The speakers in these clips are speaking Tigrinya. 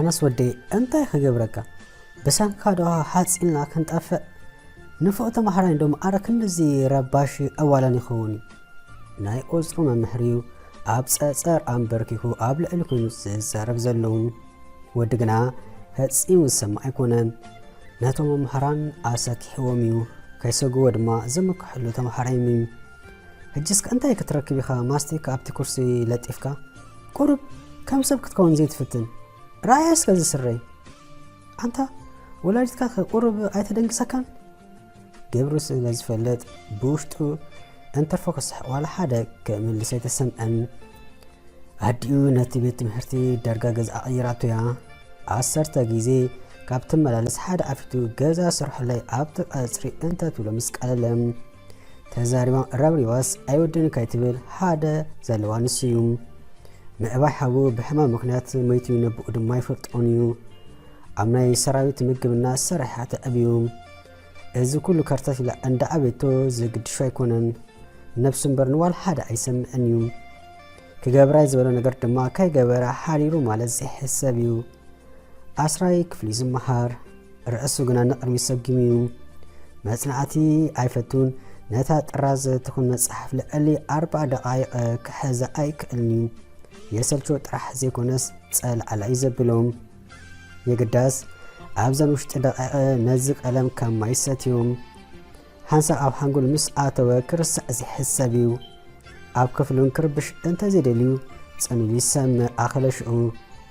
ኣነስ ወደይ እንታይ ክገብረካ፣ ብሰንካ ዶ ሓፂልና ክንጠፍእ? ንፉዕ ተምሃራይ እንዶ ማዕረ ክንድዚ ረባሺ ዕዋላን ይኸውን እዩ። ናይ ቁፅሪ መምህር እዩ ኣብ ፀፀር ኣንበርኪኹ ኣብ ልዕሊ ኮይኑ ዝዛረብ ዘሎ። ወዲ ግና ፈጺሙ ዝሰምዕ ኣይኮነን። ነቶም መምህራን ኣሰኪሕዎም እዩ። ከይሰግዎ ድማ ዝምክሕሉ ተምሃራይ እዩ። ሕጂ እስከ እንታይ ክትረክብ ኢኻ ማስቲካ ኣብቲ ኩርሲ ለጢፍካ? ቁሩብ ከም ሰብ ክትከውን ዘይትፍትን? ረኣያ እስከ እዚ ስረይ። ኣንታ ወላዲትካ ከ ቁሩብ ኣይተደንግሰካን? ግብሩ ስለ ዝፈልጥ ብውሽጡ እንትርፎ ክስሕቕ ዋላ ሓደ ክምልስ ኣይተሰምዐን። ኣዲኡ ነቲ ቤት ትምህርቲ ዳርጋ ገዛ ቀይራቶ እያ። ዓሰርተ ግዜ ካብ ትመላለስ ሓደ ኣፊቱ ገዛ ስርሖለይ ኣብቲ ቀጽሪ እንተ ትብሎ ምስ ቀለለ። ተዛሪባ ረብሪባስ ኣይወድን ከይትብል ሓደ ዘለዋ ንሱ እዩ። ምዕባይ ሓዉ ብሕማም ምኽንያት መይቱ ነብኡ ድማ ኣይፈልጦን እዩ። ኣብ ናይ ሰራዊት ምግብና ሰሪሓ ተዕብዩ። እዚ ኩሉ ከርተት ኢላ እንዳ ኣቤቶ ዝግድሾ ኣይኮነን። ነብሱ እምበር ንዋል ሓደ ኣይሰምዕን እዩ። ክገብራ ዝበሎ ነገር ድማ ከይገበረ ሓዲሩ ማለት ዘይሕሰብ እዩ። ኣስራይ ክፍሊ ዝመሃር ርእሱ ግና ንቕድሚት ሰጊሙ እዩ። መጽናዕቲ ኣይፈቱን። ነታ ጥራዝ ትኹን መጽሓፍ ልዕሊ ኣርባዓ ደቓይቕ ክሕዛ ኣይክእልን እዩ። የሰልችዎ ጥራሕ ዘይኮነስ ጸልዓላ እዩ ዘብሎም። የግዳስ ኣብዘን ውሽጢ ደቓይቕ ነዚ ቀለም ካብ ማይ ሰትዮም። ሓንሳብ ኣብ ሓንጎል ምስ ኣተወ ክርስዕ ዝሕሰብ እዩ። ኣብ ክፍሉን ክርብሽ እንተዘይደልዩ ጽምብል ይሰምዕ ኣኸለ ሽዑ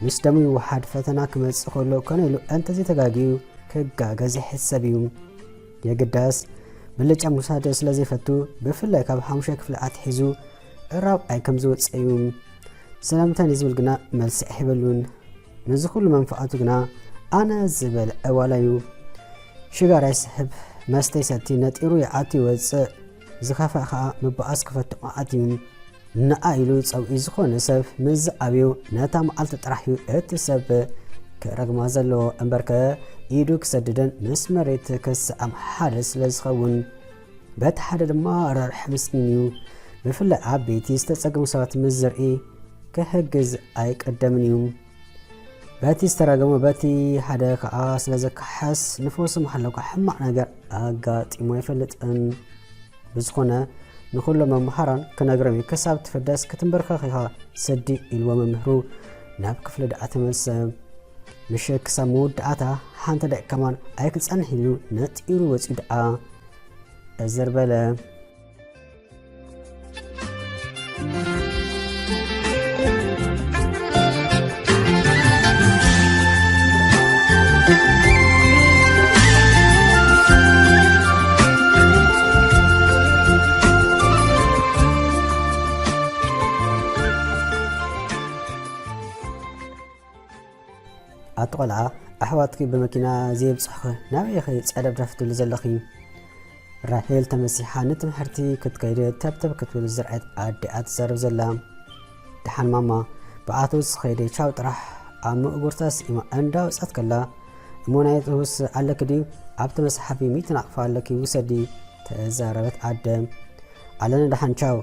ምስ ደሙ ይወሓድ ፈተና ክመጽእ ከሎ ኮነ ኢሉ እንተዘይተጋግዩ ክጋገ ዝሕሰብ እዩ። የግዳስ ብልጫ ምውሳድ ስለ ዘይፈቱ ብፍላይ ካብ ሓሙሻይ ክፍሊ ኣትሒዙ ራብዓይ ከም ዝወጽእ እዩ። ስለምንታይ ንዝብል ግና መልሲ ኣይህበሉን። ነዚ ኩሉ መንፍዓቱ ግና ኣነ ዝበልዐ ዋላ እዩ። ሽጋራ ይስሕብ፣ መስተ ይሰቲ፣ ነጢሩ ይኣቱ ይወጽእ፣ ዝኸፍኣ ኸኣ ምብኣስ ክፈቱ መዓት እዩ። ንዓ ኢሉ ጸውዒ ዝኾነ ሰብ ምስ ዝኣብዩ ነታ መዓልቲ ጥራሕ እዩ እቲ ሰብ ክረግማ ዘለዎ እምበርከ ኢዱ ክሰድደን ምስ መሬት ክስዓም ሓደ ስለ ዝኸውን። በቲ ሓደ ድማ ራርሕ ምስኪን እዩ። ብፍላይ ዓበይቲ ዝተጸገሙ ሰባት ምስ ዝርኢ ክሕግዝ ኣይቀደምን እዩ። በቲ ዝተረገሙ በቲ ሓደ ከኣ ስለ ዘከሓስ ንፈውሲ መሓለኳ ሕማቕ ነገር ኣጋጢሞ ኣይፈልጥን። ብዝኾነ ንኹሎም መምሃራን ክነግሮም እዩ። ክሳብ ትፍደስ ክትንበርከኽ ኢኻ ስዲ ኢልዎ መምህሩ ናብ ክፍሊ ደኣ ተመልሰ። ምሸት ክሳብ መወዳእታ ሓንቲ ደቂቕ ከማን ኣይክጸንሕ ኢሉ ነጢሩ ወጺኡ ደኣ እዝር በለ። ኣቲ ቆልዓ፣ ኣሕዋትኪ ብመኪና ዘየብጽሕኺ ናበይ ኢኺ ጸደፍደፍ ትብሊ ዘለኺ? ራሄል ተመሲሓ ንትምህርቲ ክትከይድ ተብተብ ክትብል ዝረኣየት ኣዲኣ ትዛረብ ዘላ። ደሓን ማማ፣ ብኣውቶቡስ ከይደ ቻው ጥራሕ። ኣብ ምእጉርታ ስኢማ እንዳወጸት ከላ፣ እሞ ናይ ኣውቶቡስ ኣለኪ ድዩ? ኣብቲ መስሓቢ ሚእቲ ናቕፋ ኣለኪ ውሰዲ፣ ተዛረበት ኣደ። ኣለና ደሓን ቻው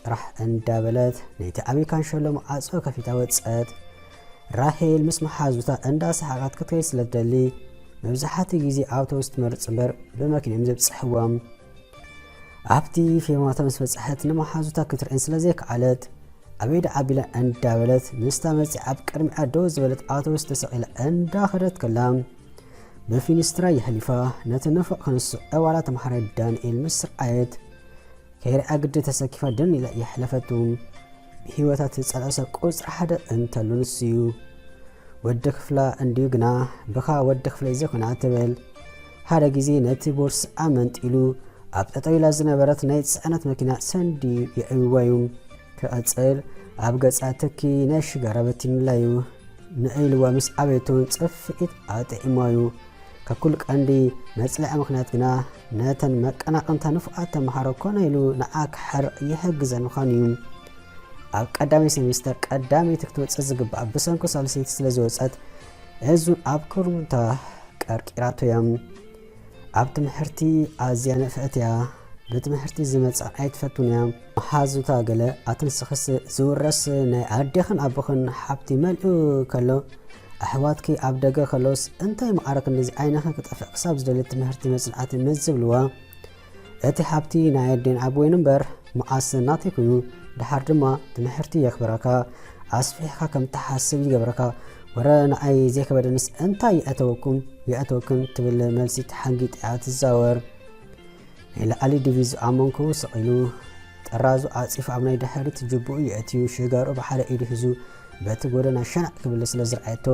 ጥራሕ እንዳበለት ነይቲ ዓብዪ ካንሸሎ መዓጾ ከፊታ ወጸት። ራሄል ምስ መሓዙታ እንዳሰሓቐት ክትከይድ ስለ ትደሊ፣ መብዛሕትኡ ግዜ ኣውቶቡስ ትመርጽ እምበር ብመኪና እዮም ዘብጽሕዎም። ኣብቲ ፌርማታ ምስ በጽሐት ንመሓዙታ ክትርእየን ስለ ዘይከኣለት፣ ኣበይ ደኣ ኣቢላ እንዳበለት ምስታ መጺኣ ኣብ ቅድሚኣ ደው ዝበለት ኣውቶቡስ ተሰቒላ እንዳኸደት ከላ፣ ብፊኒስትራ የሕሊፋ ነቲ ንፉዕ ክንሱ ዕዋላ ተምሃራይ ዳንኤል ምስ ረኣየት፣ ከይርኣ ግዲ ተሰኪፋ ደን ኢላ የሕለፈቱ። ብህይወታ ትጸልኦ ሰብ ቁጽሪ ሓደ እንተሉ ንሱ እዩ። ወዲ ክፍላ እንድዩ ግና፣ ብኻ ወዲ ክፍለይ ዘይኮነ ኣትበል። ሓደ ግዜ ነቲ ቦርስኣ መንጢሉ፣ ኣብ ጠጠው ኢላ ዝነበረት ናይ ጽዕነት መኪና ሰንድዩ የዕብዋ እዩ። ክቐጽል፣ ኣብ ገጻ ትኪ ናይ ሽጋራ በቲኑላ እዩ። ንዒልዋ ምስ ዓበየቱን ጽፍዒት ኣጥዒምዋ እዩ። ካብ ኩሉ ቀንዲ መጽለዒ ምኽንያት ግና፣ ነተን መቀናቕንታ ንፉዓት ተምሃሮ ኮነ ኢሉ ንዓ ክሓርቕ ይሕግዘን ምዃኑ እዩ። ኣብ ቀዳማይ ሴሚስተር ቀዳመይቲ ክትወጽእ ዝግብኣ ብሰንኩ ሳልሰይቲ ስለ ዝወጸት፣ እዙን ኣብ ክርሙታ ቀርቂራቶ እያ። ኣብ ትምህርቲ ኣዝያ ንፍዕቲ እያ። ብትምህርቲ ዝመጽኣ ኣይትፈቱን እያ። መሓዙታ ገለ ኣትንስኽስ ዝውረስ ናይ ኣዴኽን ኣቦኽን ሓብቲ መሊኡ ከሎ፣ ኣሕዋትኪ ኣብ ደገ ከሎስ እንታይ ማዕረ ክንድዚ ዓይንኺ ክጠፍእ ክሳብ ዝደሊ ትምህርቲ መጽናዕቲ ምስ ዝብልዋ፣ እቲ ሃብቲ ናይ ኣዴን ኣቦይን እምበር መዓስ ናተይ ኮይኑ፣ ደሓር ድማ ትምህርቲ የኽብረካ፣ ኣስፊሕካ ከም ትሓስብ ይገብረካ። ወረ ንዓይ ዘይከበደንስ እንታይ የእተወኩም የእተወክን ትብል መልሲ ተሓንጊጣ ትዛወር። ናይ ላዕሊ ዲቪዝ ኣብ መንኩቡ ስቕ ኢሉ፣ ጥራዙ ዓጺፉ ኣብ ናይ ድሕሪት ጅቡኡ የእትዩ፣ ሽጋርኡ ብሓደ ኢዱ ሒዙ በቲ ጎደና ሸናዕ ክብል ስለ ዝረኣየቶ፣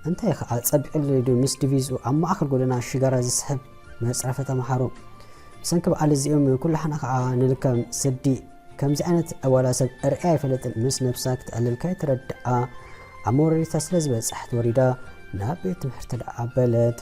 እንታይ ኸኣ ጸቢቑ ድዩ ምስ ዲቪዝኡ ኣብ ማእከል ጎደና ሽጋራ ዝስሕብ መጽረፊ ተመሃሮ? ብሰንኪ በዓል እዚኦም ኩላሕና ኸኣ ንልከም ስዲ። ከምዚ ዓይነት ዕዋላ ሰብ ርእያ ኣይፈልጥን። ምስ ነብሳ ክትዕልል ከይተረድኣ ኣብ መወረዲታ ስለ ዝበጽሐት ወሪዳ ናብ ቤት ትምህርቲ ደኣ ኣበለት።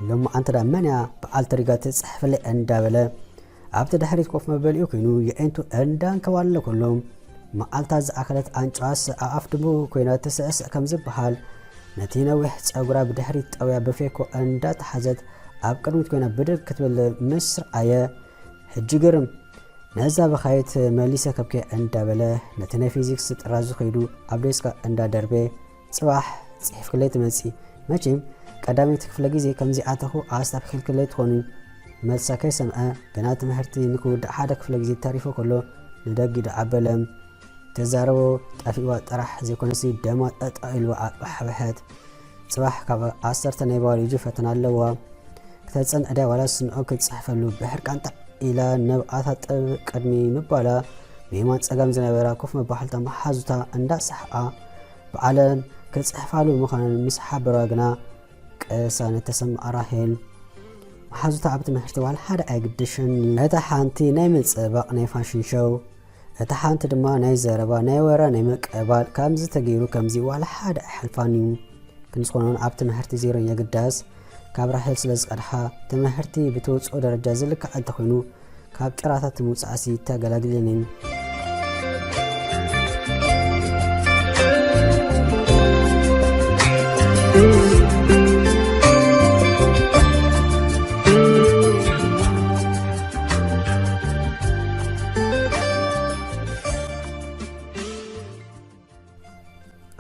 ሎማዓንቲ ደኣ መን እያ በዓልቲ ሪጋ ትጽሕፍለይ እንዳበለ ኣብቲ ድሕሪት ኮፍ መበሊኡ ኮይኑ የዒንቱ እንዳንከባለለ ከሎ፣ መዓልታ ዝኣኸለት ኣንጭዋስ ኣብ ኣፍ ድሙ ኮይና ትስዕስዕ ከም ዝበሃል፣ ነቲ ነዊሕ ጸጉራ ብድሕሪት ጠውያ ብፌኮ እንዳተሓዘት ኣብ ቅድሚት ኮይና ብድግ ክትብል ምስ ረኣየ፣ ሕጂ ግርም፣ ነዛ በኻይት መሊሰ ከብኬ እንዳበለ ነቲ ናይ ፊዚክስ ጥራዙ ከይዱ ኣብ ዴስካ እንዳደርበየ፣ ጽባሕ ጽሒፍክለይ ትመጺ። መቸም ቀዳመይቲ ክፍለ ግዜ ከምዚኣተኹ ኣስታኺልክለይ ትኾኒ። መልሳ ከይሰምዐ፣ ገና ትምህርቲ ንክውዳእ ሓደ ክፍለ ግዜ ተሪፉ ከሎ ንደጊ ደኣ ኣበለ። ተዛረቦ ጠፊእዋ ጥራሕ ዘይኮነሲ ደማ ጠጠው ኢልዋ ኣባሕበሐት። ጽባሕ ካብ ዓሰርተ ናይ ባዮሎጂ ፈተና ኣለዋ። ክተጸንዕ ድያ ዋላስ ንዑ ክትጽሕፈሉ? ብሕርቃን ጣዕ ኢላ ነብኣ ታጥብ ቅድሚ ምባላ፣ ብየማን ጸጋም ዝነበራ ኮፍ መባሕልታ መሓዙታ እንዳሰሓቓ፣ ባዕለን ክጽሕፋሉ ምዃነን ምስ ሓበርዋ ግና ቅሳነት ተሰምዓ ራሄል። መሓዙታ ኣብ ትምህርቲ ዋላ ሓደ ኣይግድሽን እዩ። እታ ሓንቲ ናይ ምጽባቕ ናይ ፋሽን ሾው፣ እታ ሓንቲ ድማ ናይ ዘረባ፣ ናይ ወረ፣ ናይ ምቅባል፣ ከምዚ ተገይሩ ከምዚ ዋላ ሓደ ኣይሓልፋን እዩ። ክንስኮኖን ኣብ ትምህርቲ ዜሮ የግዳስ፣ ካብ ራሄል ስለ ዝቀድሓ፣ ትምህርቲ ብትወጽኦ ደረጃ ዝልካዕ እንተኾይኑ፣ ካብ ጭራታት ምውጻእሲ ተገላግልን።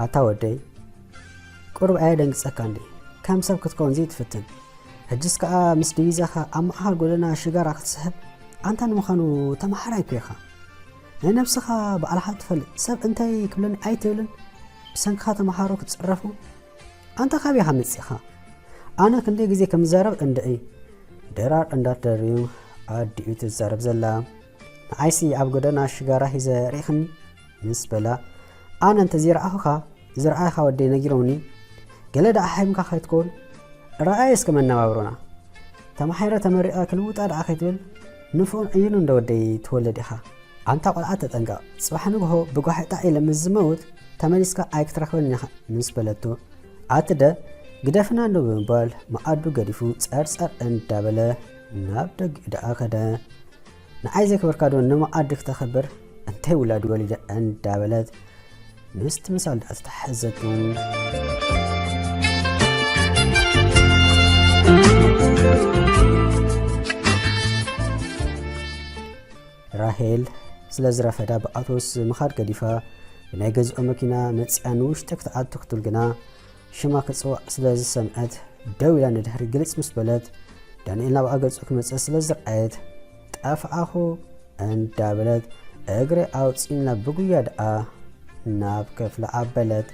ኣታ ወደይ፣ ቁሩብ ኣየደንግጸካ እንዴ? ከም ሰብ ክትከውን ዘይትፍትን። ሕጅስ ከኣ ምስ ዲቪዛኻ ኣብ ማእከል ጎደና ሽጋራ ክትስሕብ፣ ኣንታ ንምዃኑ ተመሃራይ እኮ ኢኻ። ናይ ነብስኻ ባዕልኻ ትፈልጥ፣ ሰብ እንታይ ክብለኒ ኣይትብልን፣ ብሰንክኻ ተመሃሮ ክጽረፉ። ኣንታ ካበይ ኢኻ መጺእኻ? ኣነ ክንደይ ግዜ ከም ዝዛረብ እንድዒ። ድራር እንዳትደርብዩ ኣዲኡ ትዛረብ ዘላ። ንዓይሲ ኣብ ጎደና ሽጋራ ሒዘ ርኢኽኒ? ምስ በላ፣ ኣነ እንተ ዘይረኣኹኻ፣ ዝረኣኻ ወደይ ነጊሮምኒ። ገለ ደኣ ሓይምካ ከይትከውን፣ ረኣየ እስከ መነባብሮና። ተማሒረ ተመሪቐ ክልውጣ ደኣ ከይትብል፣ ንፉዕን ዕዩን እንዶ ወደይ ትወልድ ኢኻ። ኣንታ ቆልዓ ተጠንቀቕ፣ ጽባሕ ንግሆ ብጓሒ ጣዕ ኢለ ምስ ዝመውት፣ ተመሊስካ ኣይክትረኽበንን ኢኻ ምስ በለቶ፣ ኣቲ ደ ግደፍና እንዶ ብምባል መኣዱ ገዲፉ ጸርጸር እንዳበለ ናብ ደጊኡ ደኣ ከደ። ንዓይ ዘይክበርካ ዶ ንመኣዲ ክተኽብር? እንታይ ውላድ ወሊደ እንዳበለት ምስቲ ምሳል ደኣ ተታሕዘቱ። ራሄል ስለ ዝረፈዳ ብኣቶስ ምኻድ ገዲፋ ብናይ ገዝኦ መኪና መጺኣ ንውሽጢ ክትኣቱ ክትብል ግና ሽማ ክጽዋዕ ስለ ዝሰምዐት ደው ኢላ ንድሕሪ ግልጽ ምስ በለት፣ ዳንኤል ናብኣ ገጹ ክመጽእ ስለ ዝረኣየት፣ "ጠፍኣኹ" እንዳበለት እግሪ ኣውጺእና ብጉያ ደኣ ናብ ክፍሊ ኣበለት።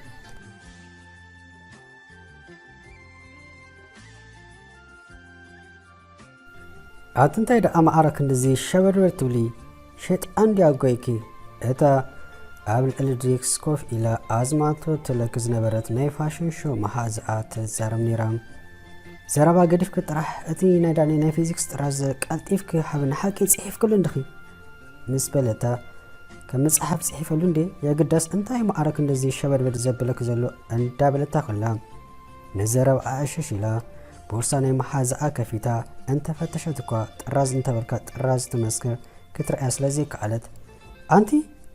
ኣቲ እንታይ ደኣ ማዕረ ክንድዚ ሸበድበድ ትብሊ? ሸይጣን ድያ ጎይኪ? እታ ኣብ ልዕሊ ዴስክ ኮፍ ኢላ ኣዝማቶ ትለኪ ዝነበረት ናይ ፋሽን ሾው መሓዛኣ ትዛረብ ነይራ። ዘረባ ገዲፍኪ ጥራሕ እቲ ናይ ዳኒ ናይ ፊዚክስ ጥራዝ ቀልጢፍኪ ሃብኒ፣ ሓቂ ጽሒፍክሉ እንዲኺ ምስ በለታ፣ ከም መጽሓፍ ጽሒፈሉ እንዴ? የግዳስ እንታይ ማዕረ ክንድዚ ሸበድበድ ዘብለኪ ዘሎ እንዳበለታ ከላ፣ ንዘረባኣ ዕሽሽ ኢላ ቦርሳ ናይ መሓዛኣ ከፊታ እንተፈተሸት እኳ ጥራዝ እንተበልካ ጥራዝ ትመስክር ክትርእያ ስለ ዘይከኣለት፣ "ኣንቲ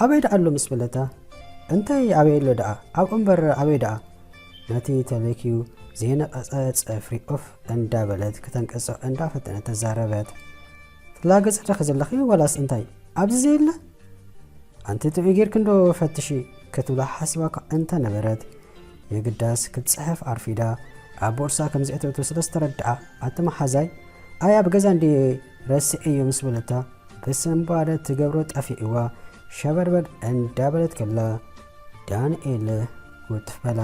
ኣበይ ደኣ ኣሎ?" ምስ በለታ፣ "እንታይ ኣበይ ኣሎ ደኣ? ኣብኡ እምበር ኣበይ ደኣ?" ነቲ ተለክዩ ዘይነቐጸ ጽፍሪ ኦፍ እንዳበለት ክተንቅጾ እንዳፈተነት ተዛረበት። "ትላገጺ ዲኺ ዘለኺ ዋላስ እንታይ? ኣብዚ ዘየለ? ኣንቲ ጥዑይ ጌርኪ እንዶ ፈትሺ?" ክትብላ ሓሲባ እኳ እንተነበረት፣ የግዳስ ክትጽሕፍ ኣርፊዳ ኣብ ቦርሳ ከም ዘእተወቶ ስለ ዝተረድኣ፣ "ኣቲ መሓዛይ፣ ኣይ ኣብ ገዛ እንድየ ረሲዐዮ?" ምስ በለታ፣ ብስንባደ ትገብሮ ጠፊእዋ፣ ሸበድበድ እንዳበለት ከላ፣ ዳንኤል ውትፍ በላ።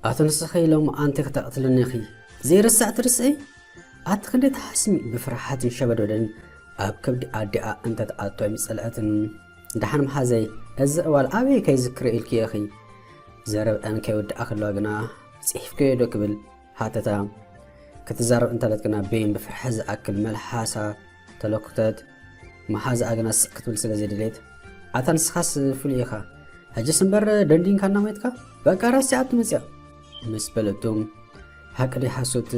ኣቶ ንስኺ ሎሚ ኣንቲ ክተቕትልኒ ኢኺ። ዘይርሳዕ ትርስዒ? ኣቲ ክንደይ ትሓስሚ? ብፍርሓትን ሸበድበደን ኣብ ከብዲ ኣዲኣ እንተትኣቱ ኣይምጸልአትን። ደሓን መሓዘይ፣ እዚ እዋል ኣበይ ከይዝክሮ ኢልኪ ኢኺ? ዘረብአን ከይወድኣ ከለዋ ግና፣ ጽሒፍክዮ ዶ ክብል ሃተታ። ክትዛረብ እንተለት ግና፣ በይን ብፍርሒ ዝኣክል መልሓሳ ተለኩተት። መሓዛኣ ግና ስቕ ክትብል ስለ ዘይደለየት፣ "ኣታ ንስኻስ ፍሉይ ኢኻ። ሕጅስ እምበር ደንዲንካና ሞይትካ? በቃ ረሲዓቶ መጺኣ" ምስ በለቶ፣ ሓቂ ድዩ ሓሶት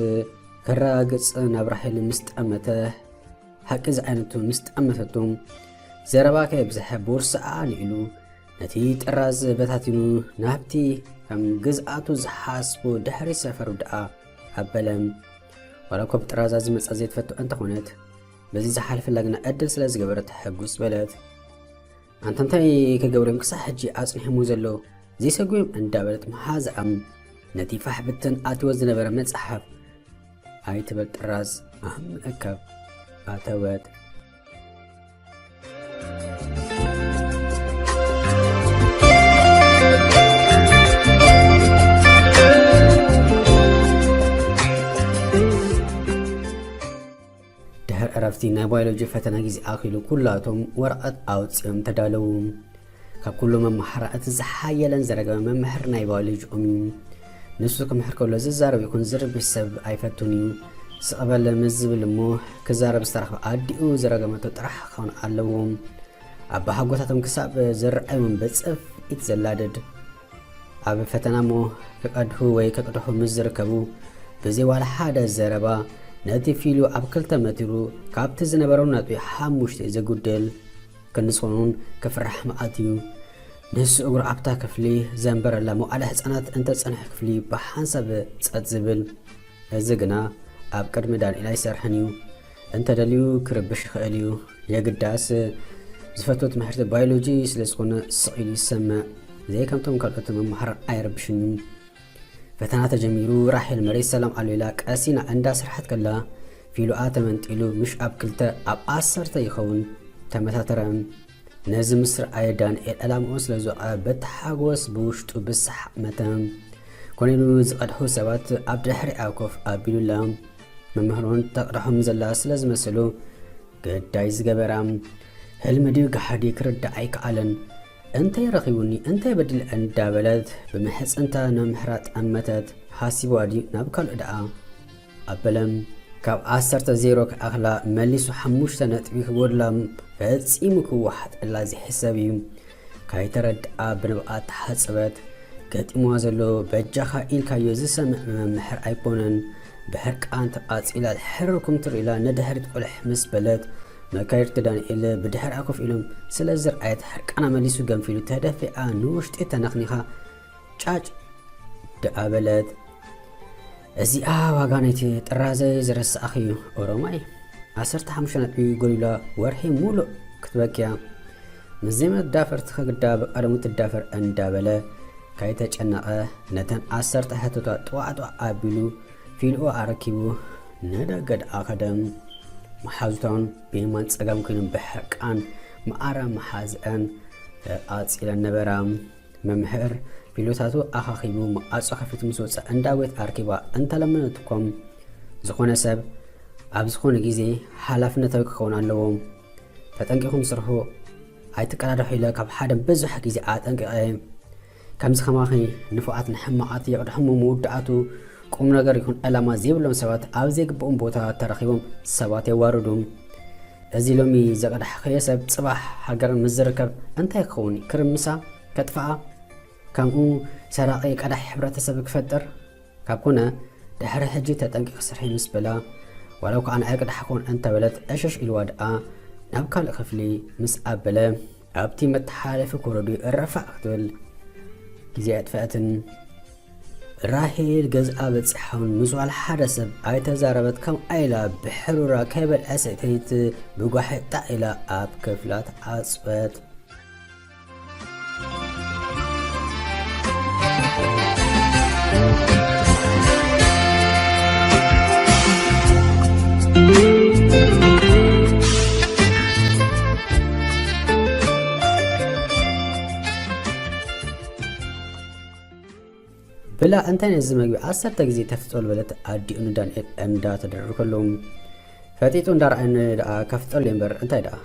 ከረጋግጽ ናብ ራሄል ምስ ጠመተ፣ ሓቂ ዝዓይነቱ ምስ ጠመተቶ፣ ዘረባ ከየብዝሐ ቦርስኣ ኣልዒሉ ነቲ ጥራዝ በታቲኑ ናብቲ ከም ግዝኣቱ ዝሓስቦ ድሕሪ ሰፈሩ ደኣ ኣበለ። ዋላ እኳ ብጥራዛ ዝመጻ ዘይትፈቱ እንተኾነት፣ በዚ ዝሓልፈላ ግና ዕድል ስለ ዝገበረት ሕጉስ በለት። "ኣንታ እንታይ ክገብሩ እዮም ክሳዕ ሕጂ ኣጽኒሖሞ ዘለዉ? ዘይሰጉ እዮም" እንዳበለት መሓዛኣ ነቲ ፋሕ ብትን ኣትይዎ ዝነበረ መጽሓፍ ኣይትበል ጥራዝ ኣብ ምእካብ ኣተወት። ድሕሪ ዕረፍቲ ናይ ባዮሎጂ ፈተና ግዜ ኣኺሉ ኩላቶም ወረቐት ኣውጺኦም ተዳለዉ። ካብ ኩሉ መማህራን እቲ ዝሓየለን ዘረገመ መምህር ናይ ባዮሎጂኦም እዩ። ንሱ ክምህር ከሎ ዝዛረብ ይኹን ዝርብሽ ሰብ ኣይፈቱን እዩ። ስቕ በል ምስ ዝብል እሞ ክዛረብ ዝተረኽበ ኣዲኡ ዝረገመቶ ጥራሕ ክኸውን ኣለዎ። ኣባሓጎታቶም ክሳብ ዝረኣይዎም ብጽፍኢት ዘላድድ። ኣብ ፈተና እሞ ክቐድሑ ወይ ክቕድሑ ምስ ዝርከቡ፣ ብዘይ ዋላ ሓደ ዘረባ ነቲ ፊሉ ኣብ ክልተ መቲሩ፣ ካብቲ ዝነበሮ ነጥቢ ሓሙሽተ ዘጉድል ክንዲ ዝኾኑን ክፍራሕ መዓት እዩ። ንሱ እግሩ ኣብታ ክፍሊ ዘንበረላ መዋእለ ህጻናት እንተጸንሐ ክፍሊ ብሓንሳብ ጸጥ ዝብል። እዚ ግና ኣብ ቅድሚ ዳንኤል ኣይሰርሕን እዩ። እንተደልዩ ክርብሽ ይኽእል እዩ። የግዳስ ዝፈትዎ ትምህርቲ ባዮሎጂ ስለ ዝኾነ ስቕ ኢሉ ይሰምዕ። ዘይከምቶም ካልኦት መማህራን ኣይረብሽን እዩ። ፈተና ተጀሚሩ፣ ራሄል መሬት ሰላም ኣልዒላ ቀሲና እንዳሰርሐት ከላ፣ ፊሉኣ ተመንጢሉ ምሽ ኣብ ክልተ ኣብ ዓሰርተ ይኸውን ተመታተረ። ነዚ ምስ ረኣየ ዳንኤል ዕላምኡ ስለ ዝወቐ በቲ ሓጎስ ብውሽጡ ብሰሓቕ መተ። ኮነ ኢሉ ዝቐድሑ ሰባት ኣብ ድሕሪኣ ኮፍ ኣቢሉላ። መምህር እውን ተቕድሖም ዘላ ስለ ዝመሰሉ ግዳይ ዝገበራ። ህልሚ ድዩ ጋሕዲ ክርዳእ ኣይከኣለን። "እንታይ ረኺቡኒ? እንታይ በዲለ?" እንዳበለት ብምሕጽንታ ንመምህራ ጠመተት። ሓሲብዋ ድዩ ናብ ካልእ ደኣ ኣበለ። ካብ ዓሰርተ ዜሮ ክኣኽላ መሊሱ ሓሙሽተ ነጥቢ ክጎድላ ፈጺሙ ክወሓጠላ ዝሕሰብ እዩ። ካይተረድኣ ብንብኣ ተሓጽበት። ገጢምዋ ዘሎ በጃኻ ኢልካዮ ዝሰምዕ መምህር ኣይኮነን። ብሕርቃን ተቓጺላ ሕርኩም ትርእላ ንድሕሪት ቁልሕ ምስ በለት፣ መካየድቲ ዳንኤል ብድሕሪኣ ኮፍ ኢሎም ስለ ዝረኣየት ሕርቃና መሊሱ ገንፊሉ ተደፊኣ ንውሽጢ ተነኽኒኻ ጫጭ ደኣ በለት። እዚኣ ዋጋ ናይቲ ጥራዘይ ዝረሳእኽዩ ኦሮማይ። ዓሰርተ ሓሙሽተ ነጥቢ ጎዲላ ወርሒ ሙሉእ ክትበክያ። ምስ ዘይመዳፈርቲ ከግዳ ብቐደሙ ትዳፈር እንዳበለ ካይተጨነቐ ነተን ዓሰርተ ሕቶታት ጥዋዕጥዋ ኣቢሉ ፊልኡ ኣረኪቡ ንደገ ደኣ ከደ። መሓዙታውን ብየማን ጸጋም ኮይኖም ብሕርቃን መዓረ መሓዝአን ተቓጺለን ነበራ። መምህር ፊሎታቱ ኣኻኺቡ መዓጾ ከፊቱ ምስ ወጸ እንዳ ቤት ኣርኪባ እንተለመነትኩም፣ ዝኾነ ሰብ ኣብ ዝኾነ ግዜ ሓላፍነታዊ ክኸውን ኣለዎ። ተጠንቂኹም ስርሑ ኣይትቀዳድሑ ኢለ ካብ ሓደ ብዙሕ ግዜ ኣጠንቂቐ። ከምዚ ከማኺ ንፉዓት ንሕማቓት የቕድሕሞ መወዳእቱ ቁም ነገር ይኹን ዕላማ ዘይብሎም ሰባት ኣብ ዘይግብኦም ቦታ ተረኺቦም ሰባት የዋርዱ። እዚ ሎሚ ዘቐዳሕኸዮ ሰብ ጽባሕ ሃገር ምስ ዝርከብ እንታይ ክኸውን እዩ? ክርምሳ? ከጥፍኣ? ከምኡ ሰራቒ ቀዳሒ ሕብረተሰብ ክፈጥር? ካብ ኮነ ድሕሪ ሕጂ ተጠንቂቕ ስርሒ ምስ በላ፣ ዋላ እኳ ንዓይ ቅዳሕ ክኾን እንተበለት ዕሽሽ ኢልዋ ደኣ ናብ ካልእ ክፍሊ ምስ ኣበለ፣ ኣብቲ መተሓላለፊ ኮረድዮ እረፋዕ ክትብል ግዜ ኣጥፈአትን። ራሄል ገዝኣ በጺሓውን ምስ ዋላ ሓደ ሰብ ኣይተዛረበት፣ ከምኣ ኢላ ብሕሩራ ከይበልዐ ሰተይት ብጓሒ ጣዕ ኢላ ኣብ ክፍላ ተዓጽወት። ብላ እንታይ ነዚ መግቢ ዓሰርተ ግዜ ተፍጸሉ በለት ኣዲኡ ንዳንኤል እንዳተደረሩ ከለዉ። ፈጢጡ እንዳረኣየኒ ደኣ ከፍጠሉ እየ እምበር እንታይ ደኣ?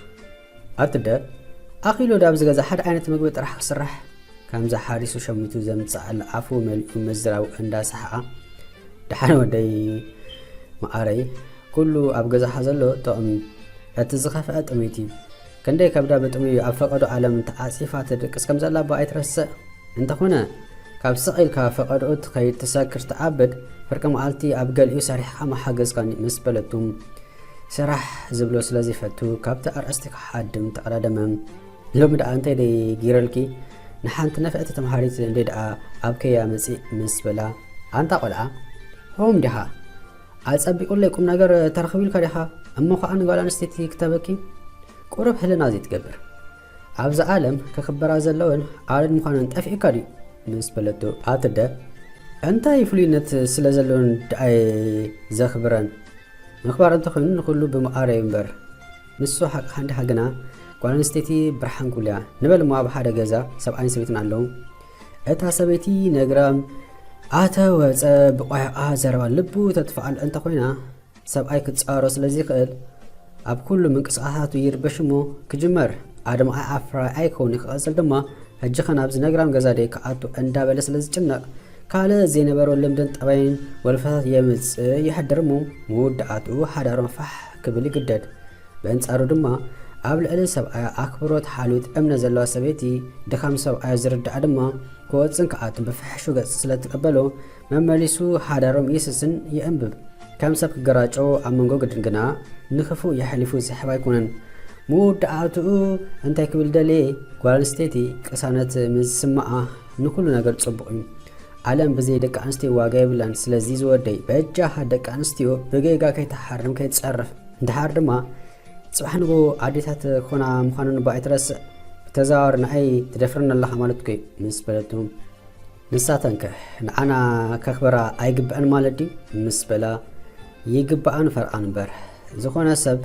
ኣትደ ኣኺሉ ዳብ ዝገዛ ሓደ ዓይነት ምግቢ ጥራሕ ክስራሕ ከምዛ ሓሪሱ ሸሚቱ ዘምጽኣላ ኣፉ መሊኡ ምዝራቡ እንዳሰሓቓ። ደሓን ወደይ መዓረይ፣ ኩሉ ኣብ ገዛኻ ዘሎ ጥቕሚ እቲ ዝኸፍአ ጥሜት እዩ። ክንደይ ከብዳ ብጥሙይ ኣብ ፈቐዶ ዓለም ተዓጺፋ ትድቅስ ከም ዘላ እባ ኣይትረስዕ። እንተኾነ ካብ ስቕ ኢልካ ፈቐዶኡ ትኸይድ ትሰክር ትዓብድ ፍርቂ መዓልቲ ኣብ ገሊኡ ሰሪሕኻ መሓገዝካኒ ምስ በለቱ። ስራሕ ዝብሎ ስለ ዘይፈቱ ካብቲ ኣርእስቲ ክሓድም ተቐዳደመ። ሎሚ ደኣ እንታይ ደይ ጊረልኪ ንሓንቲ ነፍዕቲ ተምሃሪት እንደ ደኣ ኣብ ከያ መጺእ ምስ በላ። ኣንታ ቆልዓ ሆም ዲኻ? ኣጸቢቑለይ ቁም ነገር ተረኽቢልካ ዲኻ? እሞ ኸዓ ንጓል ኣንስተይቲ ክተበኪ ቁሩብ ህልና ዘይትገብር። ኣብዚ ዓለም ክኽበራ ዘለወን ኣረድ ምዃነን ጠፊእካ ድዩ? ምስ በለቶ ኣትደ እንታይ ፍሉይነት ስለ ዘለወን ደኣየ ዘኽብረን? ምኽባር እንተኾይኑ ንኹሉ ብምቓረዩ እምበር። ንሱ ሓቂ ሓንዲኻ ግና ጓል ኣንስተይቲ ብርሓን ኩልያ ንበል እሞ ኣብ ሓደ ገዛ ሰብኣይን ሰበይትን ኣለዉ። እታ ሰበይቲ ነግራም ኣተ ወፀ ብቋያቋ ዘረባ ልቡ ተጥፍኣሉ እንተኾይና ሰብኣይ ክፃወሮ ስለ ዝኽእል ኣብ ኩሉ ምንቅስቃሳቱ ይርበሽ እሞ ክጅመር ኣድማዓይ ዓፍራይ ኣይከውን ክቐፅል ድማ ሕጂ ኸ ናብዚ ነግራም ገዛ ደይ ክኣቱ እንዳበለ ስለ ዝጭነቕ ካልእ ዘይነበሮ ልምድን ጠባይን ወልፈታት የምፅእ ይሕድር እሞ መወዳእትኡ ሓዳሮም ፋሕ ክብል ይግደድ። በንጻሩ ድማ ኣብ ልዕሊ ሰብኣያ ኣክብሮት ሓልዮት እምነት ዘለዋ ሰበይቲ ድኻም ሰብኣያ ዝርድኣ ድማ ክወጽን ክኣቱን ብፍሕሹ ገጽ ስለ ትቀበሎ መመሊሱ ሓዳሮም ይስስን ይእንብብ። ከም ሰብ ክገራጨው ኣብ መንጎ ግድን ግና ንክፉእ የሕሊፉ ዝሕብ ኣይኮነን። መወዳእትኡ እንታይ ክብል ደልየ ጓል ኣንስተይቲ ቅሳነት ምስ ዝስምዓ ንኩሉ ነገር ጽቡቕ እዩ። ዓለም ብዘይ ደቂ ኣንስትዮ ዋጋ የብላን። ስለዚ ዝወደይ በጃኻ ደቂ ኣንስትዮ ብጌጋ ከይትሓርም ከይትጸርፍ እንድሓር ድማ ጽባሕ ንጎ ኣዴታት ኮና ምዃነን እባ ኣይትረስዕ። ብተዘዋዋሪ ንዓይ ትደፍረኒ ኣለኻ ማለት እኮ እዩ ምስ በለቱ። ንሳተንከ ንዓና ከኽብራ ኣይግብአን ማለት ድዩ? ምስ በላ ይግብኣን ፈርቓን እምበር ዝኾነ ሰብ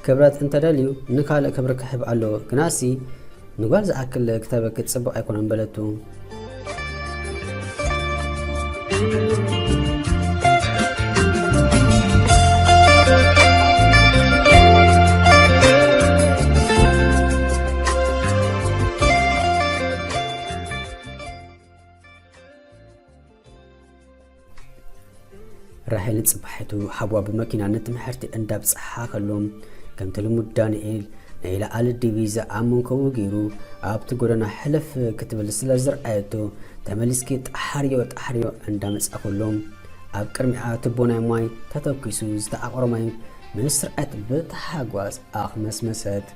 ክብረት እንተደልዩ ንካልእ ክብሪ ክሕብ ኣለዎ። ግናሲ ንጓል ዝኣክል ክተበኪ ጽቡቕ ኣይኮነን በለቱ። ራሄልን ጽባሒቱ ሓዋ ብመኪና ንትምህርቲ እንዳብጽሓ ከሎ፣ ከምቲ ልሙድ ዳንኤል ናይ ላዕሊ ዲቪዛ ኣብ መንኮቡ ገይሩ ኣብቲ ጎደና ሕልፍ ክትብል ስለ ዝረኣየቶ፣ ተመሊስኪ ጣሕርዮ ጣሕርዮ እንዳመጻ ከሎ፣ ኣብ ቅድሚኣ ቱቦ ናይ ማይ ተተኪሱ ዝተዓቆረ ማይ ምስ ረኣየት ብታሓጓስ ኣኽመስመሰት።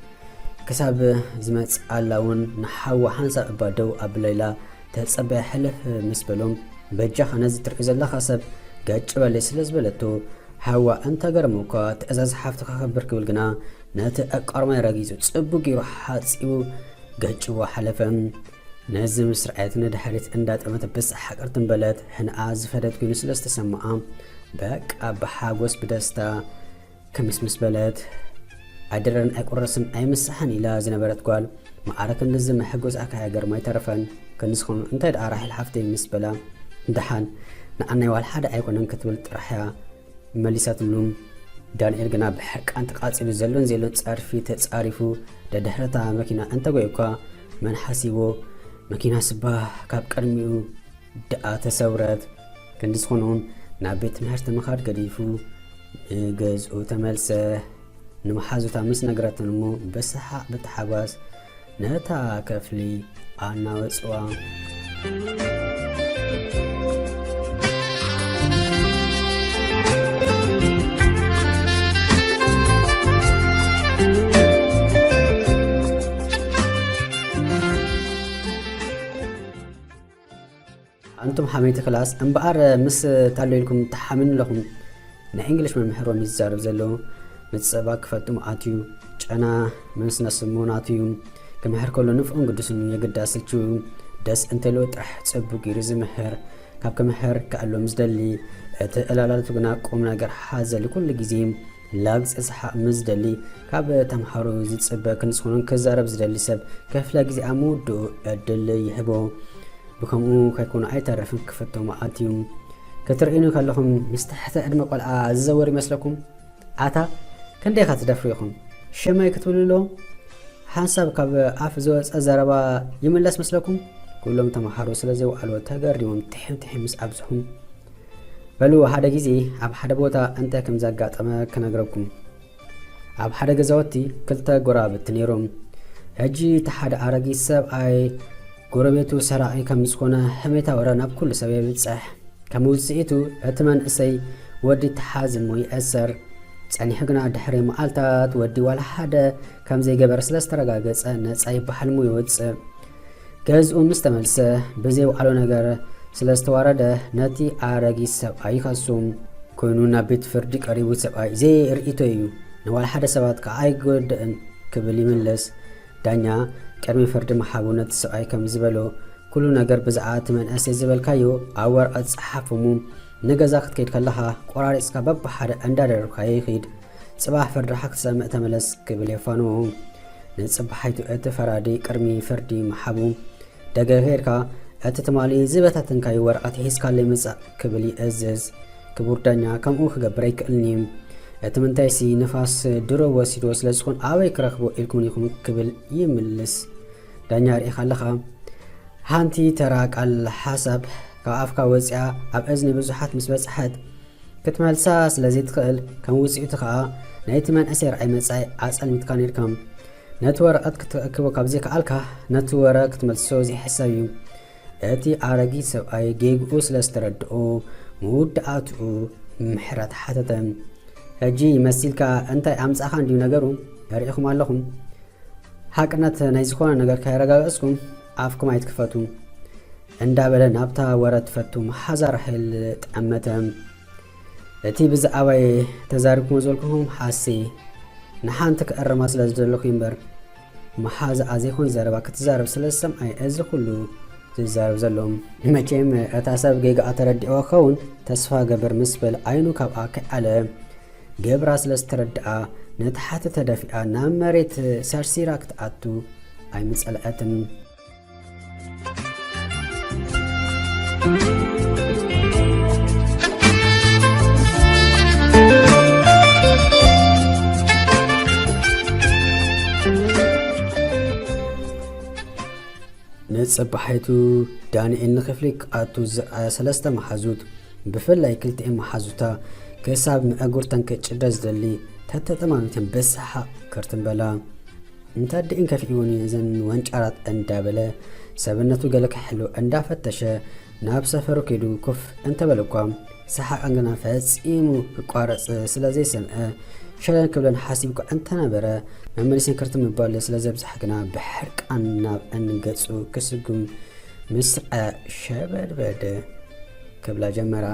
ክሳብ ዝመጽኣላ እውን ንሓዋ ሓንሳብ እባ ደው ኣብለላ ተጸበያ ሕልፍ ምስ በሎም፣ በጃኻ ነዚ ትሪኦ ዘለኻ ሰብ ገጭ በለይ ስለ ዝበለቶ፣ ሓዋ እንተገረመ እኳ ትእዛዝ ሓፍቱ ከኽብር ክብል ግና ነቲ ዕቋር ማይ ረጊጹ ጽቡቕ ገይሩ ሓጺቡ ገጭዎ ሓለፈ። ነዚ ምስ ረኣየት ንድሕሪት እንዳጠመተ ብሰሓቕ ቅርትም በለት። ሕንኣ ዝፈደት ኮይኑ ስለ ዝተሰምዓ በቃ ብሓጎስ ብደስታ ክምስምስ በለት። ኣይድረርን ኣይቁረስን ኣይምሳሕን ኢላ ዝነበረት ጓል፣ ማዕረ ክንድዚ መሐጎዝኣካ እያ ገርማ ኣይተረፈን። ክንስኹም እንታይ ደኣ ራሄል ሓፍተይ ምስ በላ፣ ደሓን ንዓናይ ዋላ ሓደ ኣይኮነን ክትብል ጥራሕ እያ መሊሳትሉ። ዳንኤል ግና ብሕርቃን ተቃጺሉ ዘሎን ዘየሎን ጸርፊ ተጻሪፉ ደድሕረታ መኪና እንተጎየ እኳ መን ሓሲቦ መኪና ስባ ካብ ቅድሚኡ ደኣ ተሰውረት። ክንዲ ዝኾነ እውን ናብ ቤት ትምህርቲ ምኻድ ገዲፉ ንገዝኡ ተመልሰ። ንመሓዙታ ምስ ነገረተን እሞ ብሰሓቕ ብተሓጓስ ነታ ክፍሊ ኣናወጽዋ። ኣንቱም ሓመይቲ ክላስ እምበኣር ምስ ታሎ ኢልኩም ተሓምኑ ኣለኹም። ናይ እንግሊሽ መምህሮም ይዛረብ ዘሎ ምጽባ ክፈጥሙ ኣትዩ ጨና ምስ ነስሞን ኣትዩ ክምህር ከሎ ንፍዑን ግዱስን የግዳስችው ደስ እንተልዎ ጥራሕ ጽቡቅ ገይሩ ዝምህር ካብ ክምህር ክኣሎ ምስ ደሊ እቲ ዕላላቱ ግና ቁም ነገር ሓዘል ኩሉ ግዜ ላግጽ ሰሓቕ ምስ ደሊ ካብ ተምሃሮ ዝጽበ ክንስኹኑን ክዛረብ ዝደሊ ሰብ ክፍለ ግዜ ኣብ ምውድኡ ዕድል ይህቦ። ብከምኡ ከይኮኑ ኣይተርፍን ክፍቶም ኣትዩ ክትርእዩኒ ከለኹም ምስ ትሕተ ዕድመ ቆልዓ ዝዘወር ይመስለኩም? ኣታ ክንደይ ኢኻ ትደፍሩ ኢኹም? ሽመይ ክትብሉ ኣለዎም? ሓንሳብ ካብ ኣፍ ዝወፀ ዘረባ ይምለስ መስለኩም? ኩሎም ተምሃሮ ስለ ዘይወዓልዎ ተገሪሞም ትሕም ትሕም ምስ ኣብዝሑም በሉ ሓደ ግዜ ኣብ ሓደ ቦታ እንታይ ከም ዘጋጠመ ክነግረኩም። ኣብ ሓደ ገዛውቲ ክልተ ጎራብቲ ነይሮም። ሕጂ እቲ ሓደ ኣረጊት ሰብኣይ ጎረቤቱ ሰራቒ ከም ዝኾነ ሕሜታ ወረ ናብ ኩሉ ሰብ የብጽሕ። ከም ውጽኢቱ እቲ መንእሰይ ወዲ ተሓዚ እሞ ይእሰር። ጸኒሑ ግና ድሕሪ መዓልታት ወዲ ዋላ ሓደ ከም ዘይገበረ ስለ ዝተረጋገጸ ነጻ ይበሃል እሞ ይወጽእ። ገዝኡ ምስ ተመልሰ ብዘይወዓሎ ነገር ስለ ዝተዋረደ ነቲ ኣረጊት ሰብኣይ ይኸሱ። ኮይኑ ናብ ቤት ፍርዲ ቀሪቡ ሰብኣይ ዘይርእይቶ እዩ ንዋላ ሓደ ሰባት ከዓ ኣይጎድእን ክብል ይምልስ። ዳኛ ቅድሚ ፍርዲ ምሓቡ ነቲ ሰብኣይ ከም ዝበሎ ኩሉ ነገር ብዛዕባ እቲ መንእሰይ ዝበልካዮ ኣብ ወረቐት ጸሓፍ እሞ ንገዛ ክትከይድ ከለኻ ቆራሪጽካ በብሓደ እንዳደረብካዮ ይኺድ። ጽባሕ ፍርድኻ ክትሰምዕ ተመለስ ክብል የፋንዎ። ንጽባሒቱ እቲ ፈራዲ ቅድሚ ፍርዲ ምሓቡ ደገ ከይድካ እቲ ትማሊ ዝበታተንካዮ ወረቐት ሒዝካለይ ምጻእ ክብል ይእዝዝ። ክቡር ዳኛ ከምኡ ክገብር ኣይክእልን እዩ። እቲ ምንታይሲ ንፋስ ድሮ ወሲድዎ ስለ ዝኾን ኣበይ ክረኽቦ ኢልኩም ኢኹም ክብል ይምልስ። ዳኛ ርኢኻ ኣለኻ። ሓንቲ ተራ ቃል ሓሳብ ካብ ኣፍካ ወፂኣ ኣብ እዝኒ ብዙሓት ምስ በፅሐት ክትመልሳ ስለ ዘይትኽእል ከም ውፅኢቱ ከዓ ናይቲ መንእሰይ ርኣይ መፃኢ ኣፀልሚትካ ነይርካ። ነቲ ወረቐት ክትረክቦ ካብ ዘይከኣልካ ነቲ ወረ ክትመልሶ ዘይሕሰብ እዩ። እቲ ኣረጊት ሰብኣይ ጌግኡ ስለ ዝተረድኦ መወዳእትኡ ምሕረት ሓተተ። ሕጂ መሲልካ እንታይ ኣምጻኻ እንድዩ ነገሩ? ርኢኹም ኣለኹም። ሓቅነት ናይ ዝኾነ ነገር ከየረጋገጽኩም ኣፍኩም ኣይትክፈቱ እንዳበለ ናብታ ወረ ትፈቱ መሓዛ ራሄል ጠመተ። እቲ ብዛዕባይ ተዛሪብኩሞ ዘልኩኹም ሓሲ ንሓንቲ ክእርማ ስለ ዝደለኹ እምበር መሓዛኣ ዘይኮን ዘረባ ክትዛረብ ስለ ዝሰምዓይ እዚ ኩሉ ዝዛረብ ዘሎ። መቸም እታ ሰብ ጌጋኣ ተረዲእዋ ክኸውን ተስፋ ገብር ምስ በለ ዓይኑ ካብኣ ከይኣለ ገብራ ስለ ዝተረድኣ ነቲ ሓቲ ተደፊኣ ናብ መሬት ሰርሲራ ክትኣቱ ኣይምጸልዐትን። ንጽባሒቱ ዳንኤል ንክፍሊ ክኣቱ ዝረኣያ ሰለስተ መሓዙት ብፍላይ ክልቲኤን መሓዙታ ክሳብ መእጉርተን ክጭደ ዝደሊ ተተጠማሚተን ብሰሓቕ ክርትም በላ። እንተ ኣዲእን ከፊእወን እየን እዘን ወንጫራት እንዳበለ ሰብነቱ ገለ ክሕሉ እንዳፈተሸ ናብ ሰፈሩ ከይዱ ኮፍ እንተበለ እኳ ሰሓቐን ግና ፈጺሙ ክቋረጽ ስለ ዘይሰምዐ ሸለል ክብለን ሓሲቡ እኳ እንተነበረ መመሊሰን ክርትም ምባል ስለ ዘብዝሓ ግና ብሕርቃን ናብአን ገጹ ክስጉም ምስርዐ ሸበድበድ ክብላ ጀመራ።